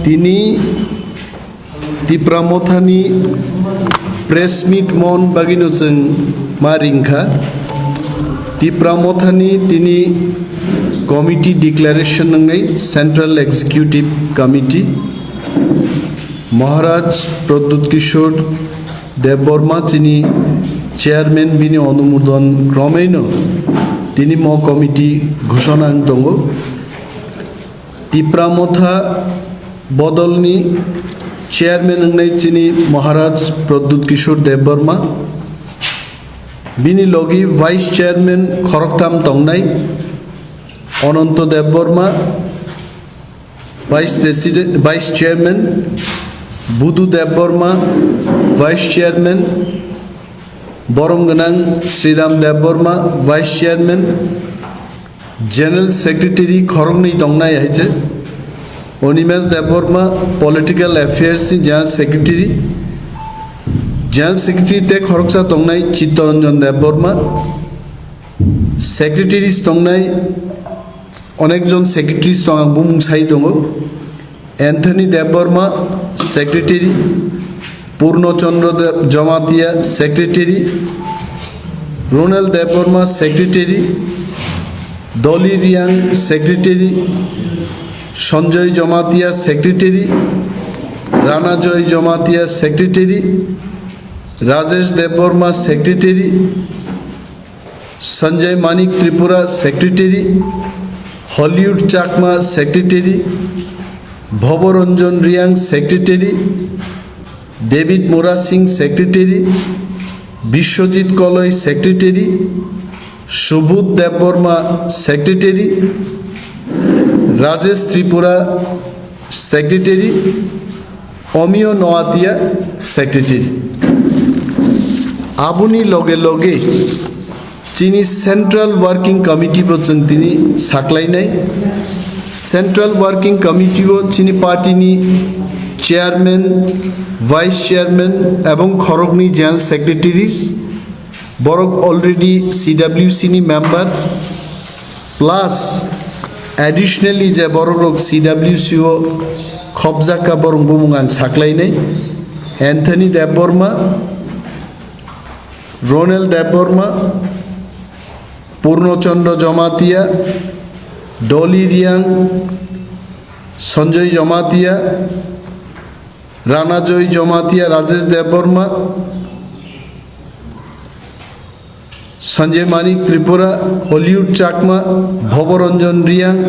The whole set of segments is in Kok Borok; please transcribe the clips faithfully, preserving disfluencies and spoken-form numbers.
Tini Tipra Mothani press meet mon bagino chwng ma ringkha. Tipra Mothani tini committee declaration wngnai Central Executive Committee. Maharaj Pradyut Kishore Debbarma chini chairman bini onumodon kromeino tini mo committee ghoshona wng tongo. Tipra Motha bodolni chairman wngnai chini Maharaj Pradyut Kishore Debbarma. Bini logi vice chairman khoroktham tongnai, Ananto Debbarma, vice president, vice chairman, Budu Debbarma, vice chairman, borom gwnang Sridham Debbarma, vice chairman, general secretary khoroknwi tongnai hai se, Animesh Debbarma, political affairs ni general secretary, general secretary tei khoroksa tongnai Chittaranjan Debbarma, secretaries tongnai, onekjon secretaries tong, ang bumung sai tongo. Anthony Debbarma, secretary, Purno Chandra De-, Jamatia, secretary, Ronald Debbarma, secretary, Dolly Riang, secretary, Sanjay Jamatia, secretary, Rana Joy Jamatia, secretary, Rajesh Debbarma, secretary, Sanjay Manik Tripura, secretary, Hollywood Chakma, secretary, Bhoboranjan Riang, secretary, David Murasing, secretary, Biswajit Koloi, secretary, Subodh Debbarma, secretary, Rajesh Tripura, secretary, Omio Noatia, secretary. Aboni loge loge chini Central Working Committee bo chwng tini saklainai. Central Working Committee o chini party ni chairman, vice chairman ebong khoroknwi general secretaries, borok already C W C ni member, plus additionally je borok rok C W C o khobjakka borok bumung ang saklainai, Anthony Debbarma, Ronel Debbarma, Purno Chandra Jamatia, Dolly Riang, Sanjay Jamatia, Rana Joy Jamatia, Rajesh Debbarma, Sanjay Manik Tripura, Hollywood Chakma, Bhoboranjan Riang,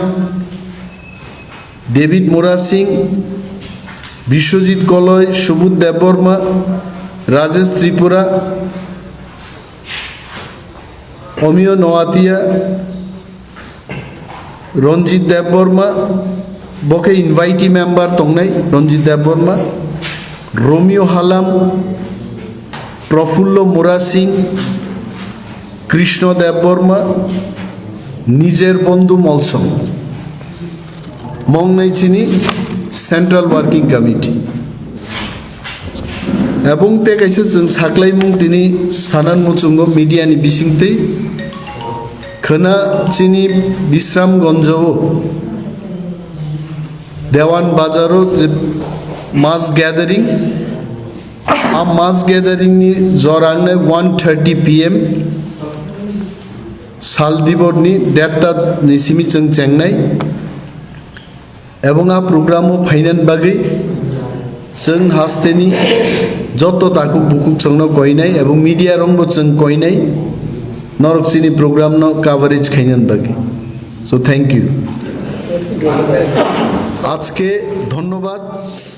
David Murasing, Biswajit Koloi, Subodh Debbarma, Rajesh Tripura, Omio Noatia, Ranjit Debbarma, bo khe invitee member tongnai, Ranjit Debbarma, Romeo Halam, Prafullo Murasing, Krishna Debbarma, Nijer Bondhu Molsom. Mongnai chini Central Working Committee. Ebong tei kaisa chwng saklaimung tini sanan muchungo media ni bisingtwi khwna chini Bisramganjo o Dewan Bazar o je mass gathering, a mass gathering ni jora wngnai one thirty P M, sal dibor ni derta ni simi chwng chengnai. Ebong a program o phainani bagwi chwng hasteni joto takhuk bukhuk chwngno koinai ebong media rokno chwng koinai norok chini program no coverage khainani bagwi. So, thank you. Ajke dhonnobad.